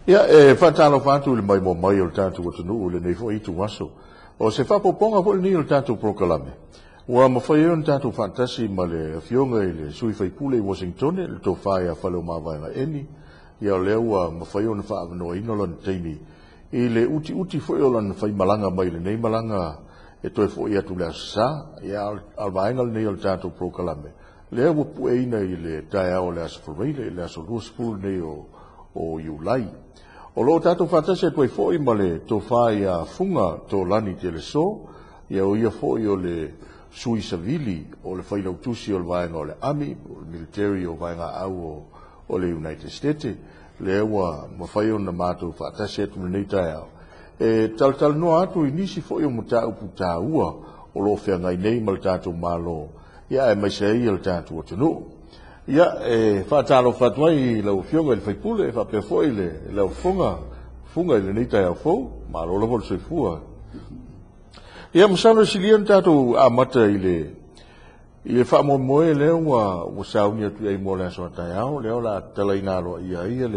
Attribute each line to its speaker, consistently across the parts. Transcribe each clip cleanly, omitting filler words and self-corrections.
Speaker 1: Ia, e faatalofa atu i le maimoa mai o le tatou atunuu i lenei foi ituaso. O se faaopoopoga foi lenei o le tatou polokalame, ua mafai ai ona tatou faatasi ma le Afioga i le sui usufono i Uasinitone, le Tofa ia Faleomavaega Eni. Ia, o lea ua mafai ona faaavanoaina lona taimi i le utiuti foi o lana faimalaga mai lenei malaga e toe foi atu i le Aso Sa. Ia, a o le vaega lenei o le tatou polokalame, lea ua pueina i le taeao o le Aso Faraile, le aso 20 lenei o Iulai. O lo o tatou faatasi atu ai foi ma le Tofa ia Fuga Tolani Teleso, ia o ia foi o le sui savili o le failautusi o le vaega o le Army, o le military o vaegaau o le United States, lea ua mafai ona matou faatasi atu lenei taeao e talatalanoa atu i nisi foi o mataupu taua o lo o feagai nei ma le tatou Malo, ia aemaise ai le tatou atunuu. Ia, e faatalofa atu ai i lau Afioga i le sui usufono e faapea foi le lau Fuga i lenei taeao fou. Malo lava le soifua. Ia, masalo e silia ona tatou amata i le faamoemoe lea ua sauni atu i ai mo le aso a taeao, lea o le a tatalaina aloaia ai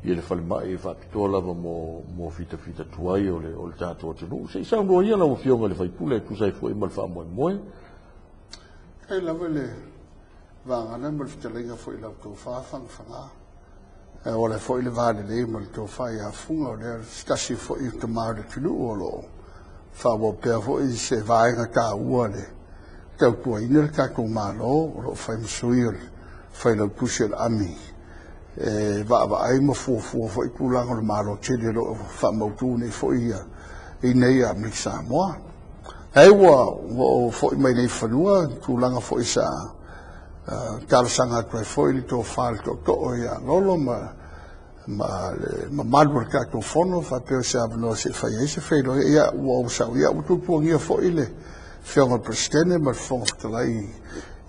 Speaker 1: le falemai faapitoa lava mo fitafita tuai o le tatou atunuu. Se i saunoa ia lau Afioga i le sui usufono e tusa ai foi ma le faamoemoe.
Speaker 2: E lava le vagana ma le fetalaiga foi i lau tofa Fagafaga. E ola foi le va lelei ma le tofa ia Fuga, o lea se tasi foi o tama o le atunuu o lo o faaauau pea foi se vaega taua le tautuaina le tatou Malo, o lo o fai ma sui o le failautusi o le Army e vaavaai ma fuafua foi tulaga o le Malo tele o lo o faamautu nei foi i nei Amerika Samoa. Ai ua ou foi mai nei fanua, tulaga foi sa talosaga atu ai foi le tofa le tootoo ia Lolo ma le mamalu o le tatou fono, faapea se avanoa se i fai ai se feiloai. Ia ua ou sau, ia ua tuatuagia foi le Afioga i le Peresetene ma le Fofoga Fetalai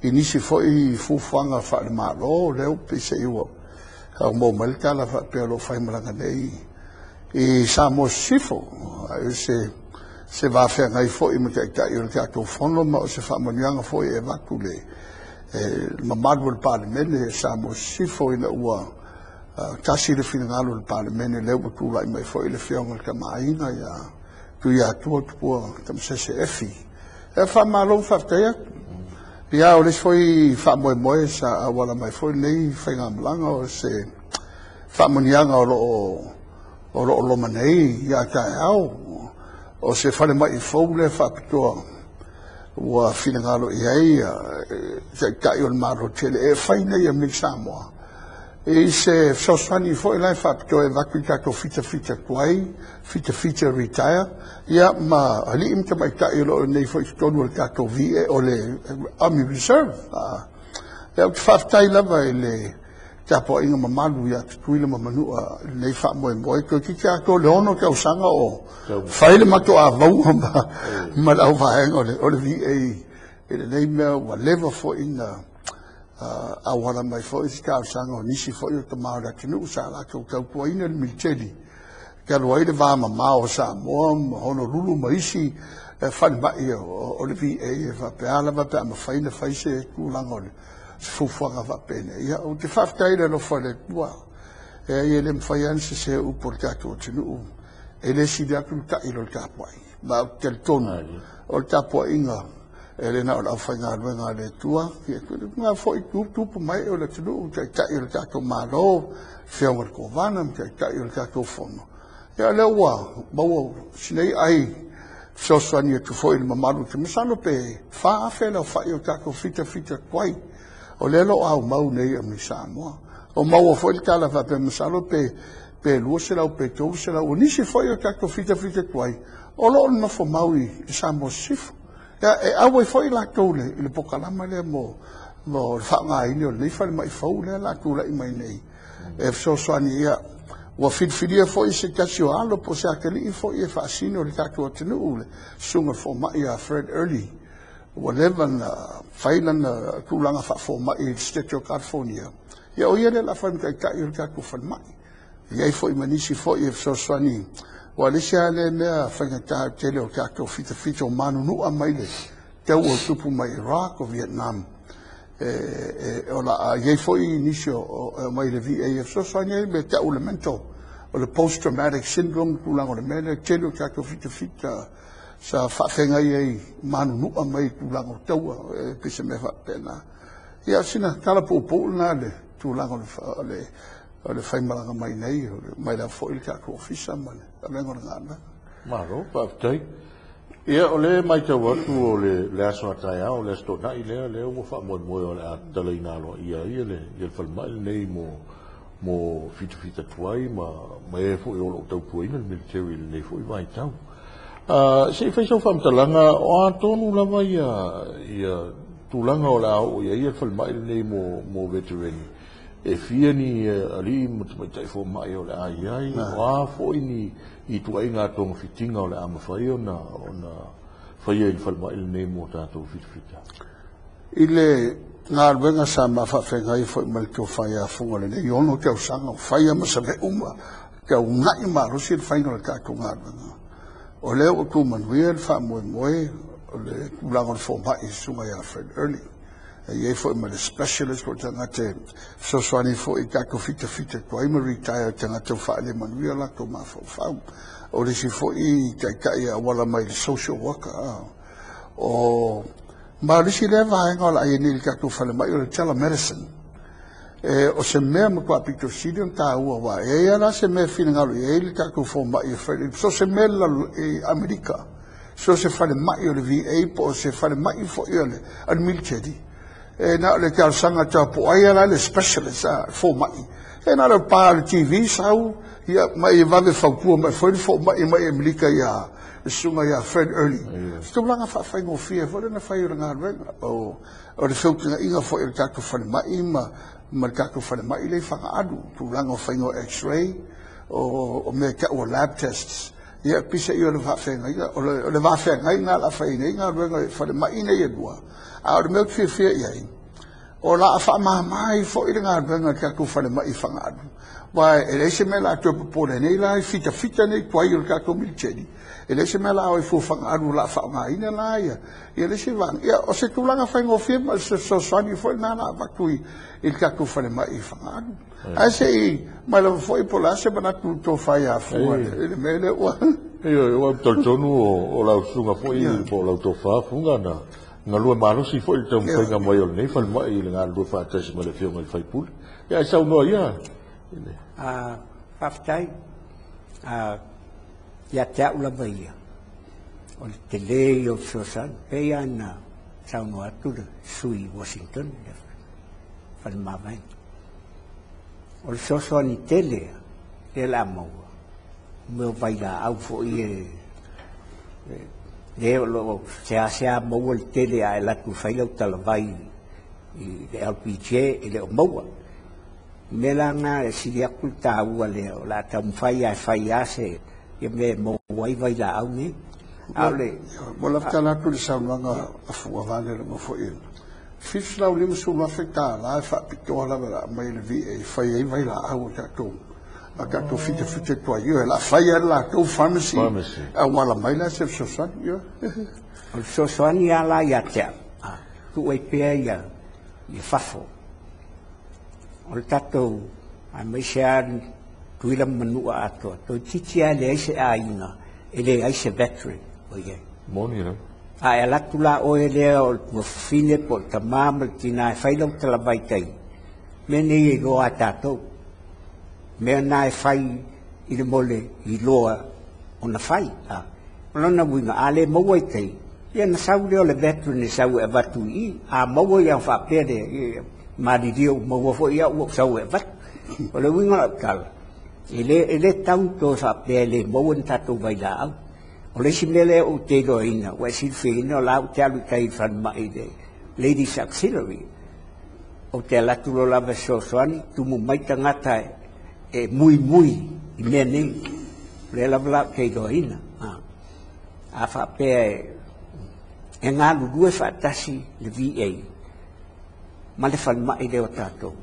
Speaker 2: i nisi foi fuafuaga faale-Malo, lea ua peiseai ua maua mai le tala faapea o lo o faimalaga nei i Samoa Sisifo. Ai se vafeagai foi ma taitai o le tatou fono, ma o se faamanuiaga foi e avatu le mamalu o le Palemene Samoa Sisifo, ina ua tasi le finagalo o le Palemene, lea ua tulai mai foi le Afioga i le Tamaaiga ia Tuiatua Tupua Tamasese Efi. E faamalo ma faafetai atu. Ia, o le isi foi faamoemoe sa auala mai foi lenei faigamalaga, o se faamanuiaga o lo o loma nei ia taeao, o se falemai fou lea faapitoa ua finagalo i ai taitai o le Malo tele e fai nei Amerika Samoa i se fesoasoani foi la e faapitoa e avatu i tatou fitafita tuai, fitafita retire, ia ma alii ma tamaitai o lo o nei foi i totonu o le tatou VA o le Army Reserve. Ia, ou te faafetai lava i le tapuaiga mamalu ia Tutuila ma Manua i lenei faamoemoe. Toeitiiti atoa le 6 tausaga o fai le matou avauga ma le auvaega o le VA i lenei mea ua leva foi na auala mai foi se talosaga o nisi foi o tama o le atunuu sa latou tautuaina le militeli talu ai le va mamao o Samoa ma Honolulu ma isi falemai o le VA, e faapea lava pe a mafai na fai se tulaga o le fuafuaga faapena. Ia, ou te faafetai i le alofa o le Atua. E le mafai lava ona sese upu o le tatou atunuu, e le sili atu le tai i lo le tapuai. Ma ou te talitonu o le tapuaiga e le na o le aufaigaluega a le Atua, ia nga foi tupu mai o le atunuu, taitai o le tatou Malo, Afioga i le Kovana ma taitai o le tatou fono. Ia, lea ua maua sinei ai fesoasoani atu foi i le mamalu, te masalo pe 4,000 le aofai o tatou fitafita tuai o lea o lo o aumau nei Amerika Samoa. O maua foi le tala faapea masalo pe 200 pe 300 o nisi foi o tatou fitafita tuai o lo o nofo mau i Samoa Sisifo. Ia, e auai foi latou i le pokalama lea mo le faaaogaina o lenei falemai fou lea la tulai mai nei e fesoasoani. Ia, ua filifilia foi se tasi o alo po o se atalii foi e faasino le tatou atunuu, le susuga fomai a Fred Early, ua leva na fai lana tulaga faafomai i le State of California. Ia, o ia lea la fai ma taitai o le tatou falemai. E i ai foi ma nisi foi e fesoasoani, ua le isi lava lea mea faigata tele o tatou fitafita o manunua mai le tau o tupu mai Iraq o Vietnam. O la i ai foi nisi o mai le VA e fesoasoani ai me tau le mental O le post traumatic syndrome, tulaga o le mea lea, tele o tatou fitafita sa faafeagai ai manunua mai i tulaga o taua, e pei se mea faapena. Ia, sina tala puupuu lena le tulaga o le faimalaga mai nei, mai lava foi le tatou ofisa ma le avega o le galuega.
Speaker 1: Malo, faafetai. Ia, o lea e matau atu o le aso a taeao, o le Aso Toonai lea ua faamoemoe o le a tatalaina aloaia ai le falemai lenei mo fitafita tuai ma e foi o lo o tautuaina le military i lenei foi vaitau. Se i fai sau faamatalaga, o a tonu lava ia tulaga o le a oo i ai le falemai lenei mo veterani, e fia ni alii ma tamaitai fomai o le a i ai, o a foi ni ituaiga togafitiga o le a mafai ona faia i le falemai lenei mo tatou fitafita.
Speaker 2: I le galuega sa ma faafeagai foi ma le tofa ia Fuga lenei 6 tausaga o faia ma saveu ma tauna'i malosi le faiga o le tatou galuega. O lea ua tumanuia le faamoemoe o le tulaga o le fomai i susuga ia Fred Early. E i ai foi ma le specialist o tagata e fesoasoani foi i tatou fitafita tuai ma retire tagata ua faalemanuia latou mafaufau. O le isi foi taitai e auala mai le social worker. O ma le isi lea vaega o le a i ai nei i le tatou falemai o le telemedicine. O se mea matua pito sili ona taua, aua e i ai la se mea finagalo i ai le tatou fomai e fai, so se mea i Amerika, so se falemai o le VA po o se falemai foi o le military. E na o le talosaga atu po o ai la le specialist fomai. E na o le pa o le TV sau, ia, ma e vave fautua mai foi le fomai mai Amerika ia le susuga ia Fred Early. Se tulaga faafaigofie foi lena fai o le galuega. O le feutagaiga foi o le tatou falemai ma le tatou falemai lea i Fagaalu, tulaga o faiga o x-ray, o mea tau o lab tests. Ia, pisa ia o le faafeagaiga, o le vafeagaiga la fai nei galuega i falemai nei e lua. A o le mea ou te fiafia i ai, o la a faamama ai foi le galuega i le tatou falemai i Fagaalu. Aua e leai se mea la toe popole nei la i fitafita nei tuai o le tatou military. E leai se mea la o i fua Fagaalu o la a faaaogaina la ia le isi vaega. Ia, o se tulaga faigofie ma se fesoasoani foi lena la avatu i le tatou falemai i Fagaalu. Ae se i mai lava foi po o le a se manatu tofa ia Fuga i le mea lea ua...
Speaker 1: Ioe, ua talitonu o lau susuga foi po o lau tofa Fuga na galue malosi foi le taumafaiga mai o lenei falemai i le galulue faatasi ma le afioga i le faipule. Ia, ai saunoa ia.
Speaker 3: Faafetai. Ia te au lava ia, o le tele ia o fesoasoani, pei lava na saunoa atu le sui i Washington, le falemavaega. O le fesoasoani tele lea le a maua, mea o vailaau foi e lea o lo o seasea maua le tele a e alu atu e fai lau talavai i le LPJ e le o maua. Mea la na e sili atu le taua lea o le a taumafai lava e fai lava se ia mea e maua ai vailaau nei. A o le...
Speaker 2: Ua lava tala atu le saunoaga a Fuga vaeane lava foi. $750,000 e faapitoa lava la mai le VA fai ai vailaau o tatou a tatou fitafita tuai. Ioe, la fai ai le latou pharmacy auala mai la se fesoasoani. Ioe.
Speaker 3: O le fesoasoani lava la ia te au, tuu ai pea ia fafo. O le tatou, aemaise lava Tutuila ma Manua atoa, toeitiiti lava e leai se aiga, e leai se veteran o i ai.
Speaker 1: Moni lava.
Speaker 3: A e alu atu la oe lea o le tuafafine po o le tama ma le tina e fai lau talavai tai, mea nei e iloa a tatou. Mea na e fai i le mole iloa ona fai. O lona uiga, a le maua i tai, ia na sau lea o le veteran e sau e avatu i i. A maua ia faapea lea, ia, malilie ua maua foi ia ua sau e avatu. O le uiga o lau tala, e le tau toe faapea e le maua ni tatou vailaau. O le isi mea lea ou te iloaina, ua e silafia o la ou te alu i tai i le falemai i le Ladies Auxiliary. Ou te alu atu loa lava e fesoasoani, tumu mai tagata e muimui i mea nei. O lea lava la ou te iloaina. A faapea e galulue faatasi le VA ma le falemai lea o tatou,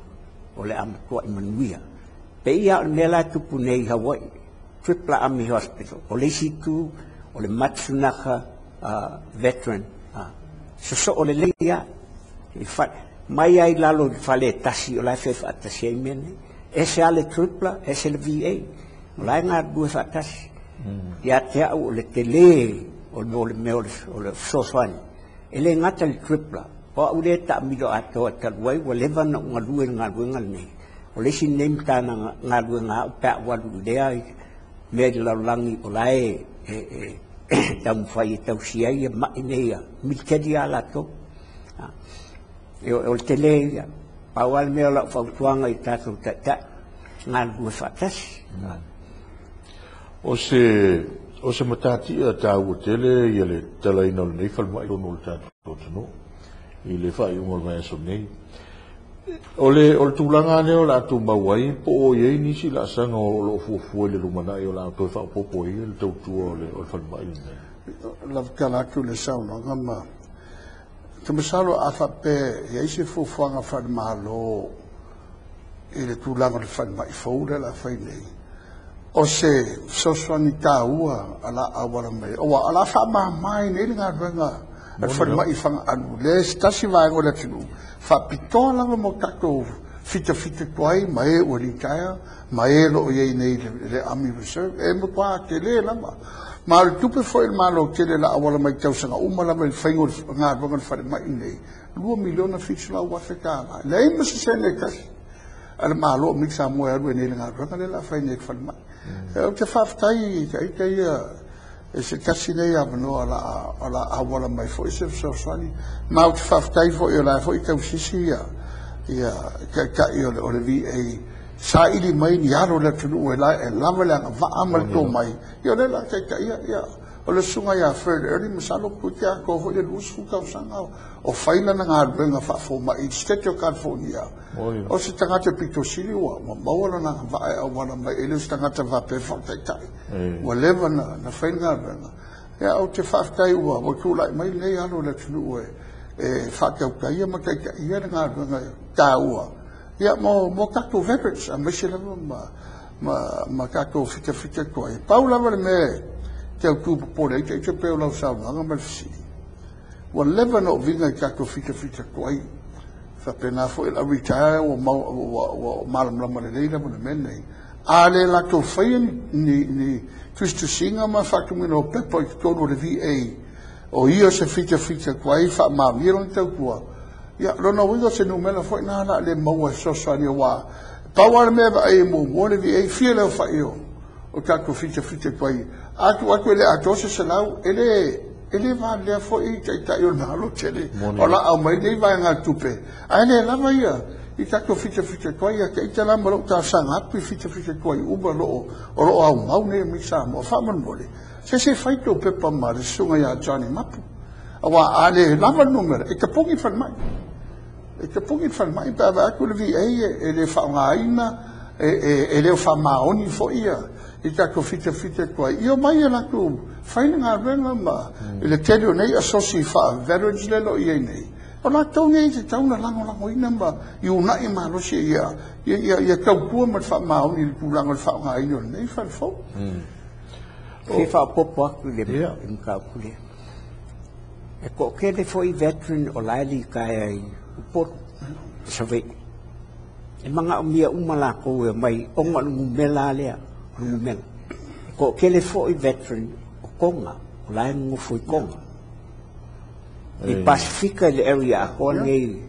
Speaker 3: o le a matuai manuia. Pei ia o le mea la e tupu nei i Hawaii, Tripler Army Hospital, o le isi itu o le Matsunaka veteran, sosoo lelei lava. Mai ai lalo i le fale e tasi o la e fai faatasi ai mea nei. Ese lava le Tripler, ese le VA. O la e galulue faatasi. Ia te au o le tele o le mea o le fesoasoani, e le gata i le Tripler, o au lea e taamilo atoa talu ai ua leva ona ou galue i le galuega lenei. O le isi lenei matagaluega a au pe a ou alu i lea mea i le lalolagi o la e taumafai e tausia ai mai nei a militeli lava latou. O le tele ia. Pau lava le mea o lau fautuaga i tatou taitai, galulue faatasi.
Speaker 1: O se matatia taua tele ia le talaina o lenei falemai tonu o le tatou atunuu i le faaiuga o le vaiaso nei. O le tulaga lea o le a tumau ai po o i ai nisi laasaga o lo o fuafua i le lumanai o le a toe faaopoopo ai le tautua o le falemai lenei.
Speaker 2: Lava tala atu le saunoaga ma te masalo a faapea e ai se fuafuaga faale-Malo i le tulaga o le falemai fou lea la fai nei, o se fesoasoani taua a la auala mai, aua o la faamama ai nei le galuega a le falemai i Fagaalu, lea se tasi vaega o le atunuu faapitoa lava mo tatou fitafita tuai ma e ua retire ma e o lo o i ai nei le Army Reserve, e matua tele lava. Ma o le tupe foi le Malo tele la auala mai tausaga uma lava i le faiga o le galuega o le falemai nei, $2,700,000. Leai ma se sene e tasi a le Malo o Amerika Samoa e alu ai nei i le galuega lea la fai nei i le falemai. Ou te faafetai ita ia e se tasi nei avanoa o la auala mai foi se fesoasoani. Ma ou te faafetai foi o la foi tausisi ia taitai o le VA saili mai ni alo o le atunuu e la e lava le agavaa ma le tomai. Ia o lea la taitaia ia o le susuga ia Fred Early, masalo toeitiiti atoa foi le 20 tausaga o fai lana galuega faafomai i le State o California. O se tagata pito sili ua maua lona agavaa e auala mai, e le o se tagata faapea faataitai. Ua leva na fai le galuega. Ia, ou te faafetai ua tulai mai lenei alo o le atunuu e faatautaia ma taitaia le galuega taua. Ia, mo tatou veterans, aemaise lava ma tatou fitafita tuai. Pau lava le mea e tau tu popole ai ita pei o lau saunoaga ma le fesili. Ua leva na ou viga i tatou fitafita tuai. Faapena foi le retire ua malamalama lelei lava le mea lenei. A le latou faia ni tusitusiga ma faatumuina o pepa i totonu o le VA, o ia se fitafita tuai faamaonia lona tautua, ia lona uiga o se numera foi na la le maua e fesoasoani, aua pau lava le mea e vaai ai muamua le VA, fia le aofai o tatou fitafita tuai. A tuu atu e le atoa se 100, e le valea foi taitai o le Malo tele o la aumai nei vaegatupe, ae le lava ia i tatou fitafita tuai. Ia te ita la ma lou talosaga atu i fitafita tuai uma o lo o aumau nei mai Samoa, faamolemole se fai tou pepa ma le susuga ia Johnny Mapu, aua a le lava le numera e tapogi le falemai, e tapogi le falemai pe a vaai atu le VA e le faaaogaina, e le o faamaoni foi ia i tatou fitafita tuai. Ia omai e latou fai le galuega ma i le tele o nei asosi faa-veterans lea lo i ai nei, o latou nei e tatau na lagolagoina ma i uunai malosi ia tautua ma le faamaoni i le tulaga o le faaaogaina o lenei fale fou.
Speaker 3: Fia faaopoopo atu i le mataupu lea. E toatele foi veteran o la e litaea i Upolu, Savaii. E manaomia uma latou e omai ona o le numera lea, o le numera. E toatele foi veteran o Toga, o la e nonofo i Toga. I Pasifika i le area atoa nei,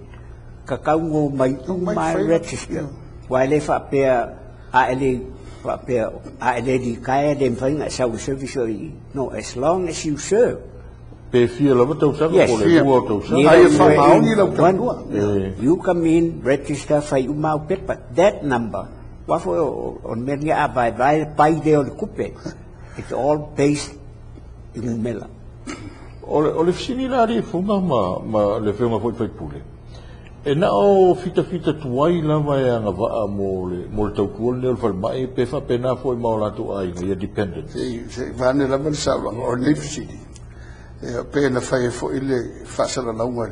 Speaker 3: tatau ona omai uma e register. Aua e le faapea a e le faapea a e le litaea le mafai ona e sau i le service o i. No, as long as you serve.
Speaker 1: Pe fia lava tausaga po o le lua o tausaga.
Speaker 2: Ai e faamaoni lau tautua.
Speaker 3: You come in, register, fai uma au pepa. That number, aua foi o le mea lenei a vaevae le pai lea o le tupe. It's all based i numera.
Speaker 1: O le fesili la alii Fuga ma le afioga foi faipule. E na o fitafita tuai lava e agavaa mo le tautua lenei o le falemai pe faapena foi ma o latou aiga ia dependents.
Speaker 2: Se vane lava le saunoaga o lenei fesili. E pe na fai ai foi le faasalalauga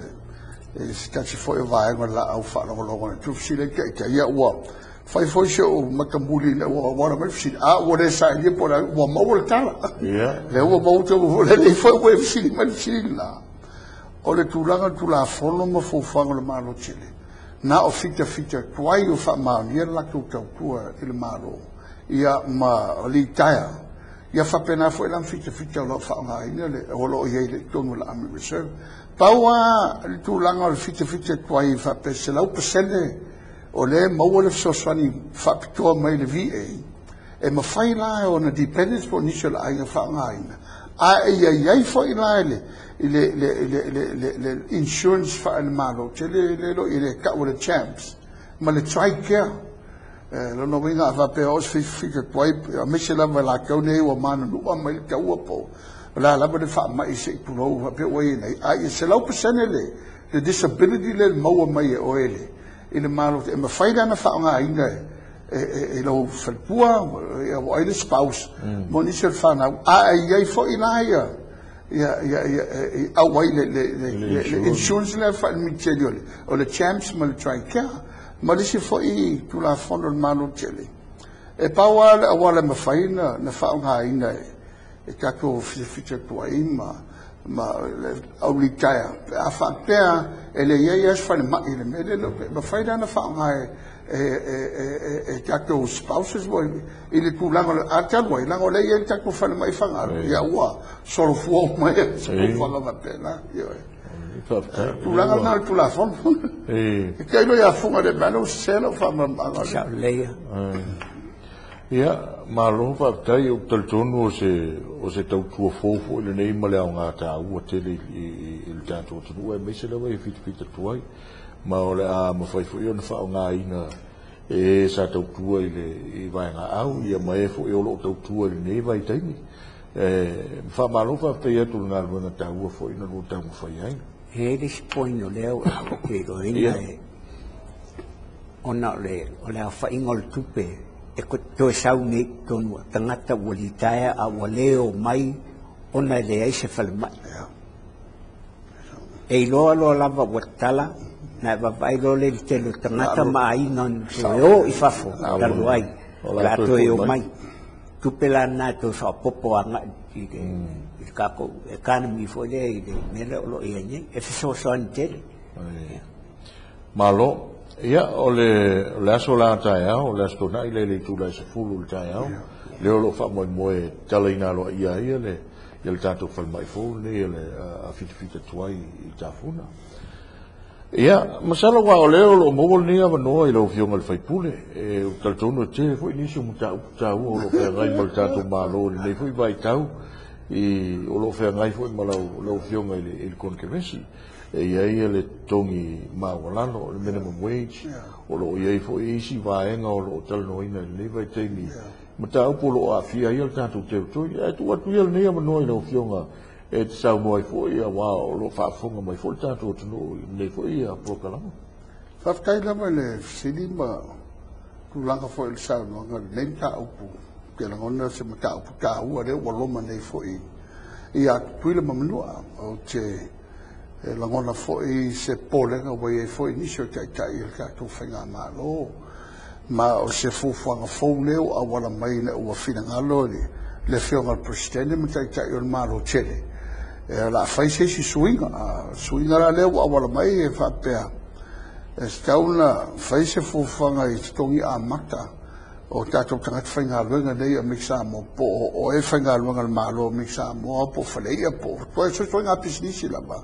Speaker 2: e se tasi foi o vaega o le laau faalogologo na fesili ai taitai ia ua fai foi se o matamuli ina ua wala mai fesili a ua le sailia po o le ua maua le tala. Lea ua maua te ua lelei foi ua e fesili mai le fesili la. O le tulaga tulafono ma fuafuaga o le Malo tele. Na o fitafita tuai o faamaonia le latou tautua i le Malo. ia ma litaea, ia faapena foi la ma fitafita o lo o faaaogaina le o lo o i ai i totonu o le Army Reserve. Pau lava le tulaga o le fitafita tuai faapea 100% o lea e maua le fesoasoani faapitoa mai le VA, e mafai la ona dependents po o nisi o le aiga faaaogaina, a e i ai foi la i le insurance faale-Malo tele le lo i le tau o le CHAMPS ma le TRICARE. Lona uiga a faapea o se fitafita tuai, aemaise lava latou nei ua manunua mai le taua po o le a lava le faamai se i tulou faapea ua i nei, a ia 100% le disability le maua mai e oe i le Malo, e mafai la ona faaaogaina e lau faletua, ua ai le spouse mo nisi o le fanau, a e i ai foi la ia auai le insurance lea faale-militeli o le CHAMPS ma le TRICARE ma le isi foi Tulafono o le Malo tele. E pau lava le auala e mafai na faaaogaina e tatou fitafita tuai ma le au litaea, pe a faapea e le i ai lava se falemai i le mea lea, e mafai la ona faaaoga e tatou spouses i le tulaga o le a talu ai, leaga o lea e i ai le tatou falemai Fagalii, ia ua solofua uma ai se fuafuaga faapena. Ioe.
Speaker 1: Faafetai.
Speaker 2: Tulaga lena o le Tulafono. E tailo ia Fuga le mea ua sese lau faamalamalamaga.
Speaker 3: Sao lelei.
Speaker 1: Ia, malo faafetai. Ou te talitonu o se tautua fou foi lenei ma le aoga taua tele i le tatou atunuu, aemaise lava i fitafita tuai. Ma o le a mafai foi ona faaaogaina e sa tautua i vaega au, ia ma e foi o lo o tautua i lenei vaitaimi. E faamalo faafetai atu i le galuega taua foi na lua taumafai ai.
Speaker 3: E i ai le isi point o lea ou te iloaina e ona o le aofaiga o le tupe e toe sau nei i totonu o tagata ua litaea a ua le o mai ona e leai se falemai. E iloa loa lava ua tatala, na e vaavaai loa lea i le tele o tagata ma aiga na toe o i fafo talu ai,
Speaker 1: O
Speaker 3: o
Speaker 1: le
Speaker 3: le
Speaker 1: a
Speaker 3: a
Speaker 1: toe
Speaker 3: toe
Speaker 1: foi
Speaker 3: o
Speaker 1: mai.
Speaker 3: Mai. Tupe la na e toe faaopoopo agai i le tatou economy foi lea i le mea lea o lo o i ai nei. E fesoasoani tele.
Speaker 1: Malo. Ia, o le aso la taeao, o le aso Toonai le itula e 10 i le taeao. Lea o lo o faamoemoe talaina aloaia ai ia le tatou falemai fou lenei a fitafita tuai i Tafuna. Ia, masalo aua o lea o lo o maua lenei avanoa i lau Afioga i le sui usufono. E ou te talitonu e tele foi nisi o mataupu taua o lo o feagai ma le tatou Malo i lenei foi vaitau o lo o feagai foi ma lau Afioga i le Konekaresi. E i ai le totogi maualalo, le minimum wage, o lo o i ai foi isi vaega o lo o talanoaina i lenei vaitaimi, mataupu o lo o aafia ai le tatou territory. Ae tuu atu ia lenei avanoa i lau Afioga e te saunoa ai foi, aua o lo o faafofoga mai foi le tatou atunuu i lenei foi polokalame.
Speaker 2: Faafetai lava i le fesili ma tulaga foi o le saunoaga i lenei mataupu. Te lagona se mataupu taua lea ua loma nei foi ia Tutuila ma Manua. Ou te lagona foi se popolega ua i ai foi nisi o taitai o le tatou faigamalo. Ma o se fuafuaga fou lea ua auala mai ina ua finagalo le Afioga i le Peresetene ma taitai o le Malo tele. E o le a fai se isi suiga. A suiga la lea ua auala mai e faapea, e tatau ona fai se fuafuaga i totogi amata o tatou tagata faigaluega nei Amerika Samoa, po o e faigaluega a le Malo o Amerika Samoa, po o faleia, po o so o se pisinisi lava.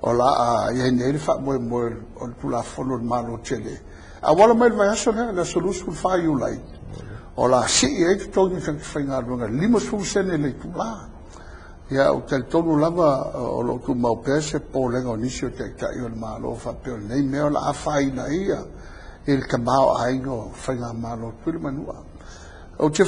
Speaker 2: O la a i ai nei le faamoemoe o le Tulafono o le Malo tele. Auala mai le vaiaso lea, le aso 24 Iulai, o la sii ai totogi o tagata faigaluega 50 sene le itula. Ia, ou talitonu lava o lo o tumau pea se popolega o nisi o taitai o le Malo faapea o lenei mea o le a afaina ai ia i le tamaoaiga o faigamalo Tutuila ma Manua. Ou te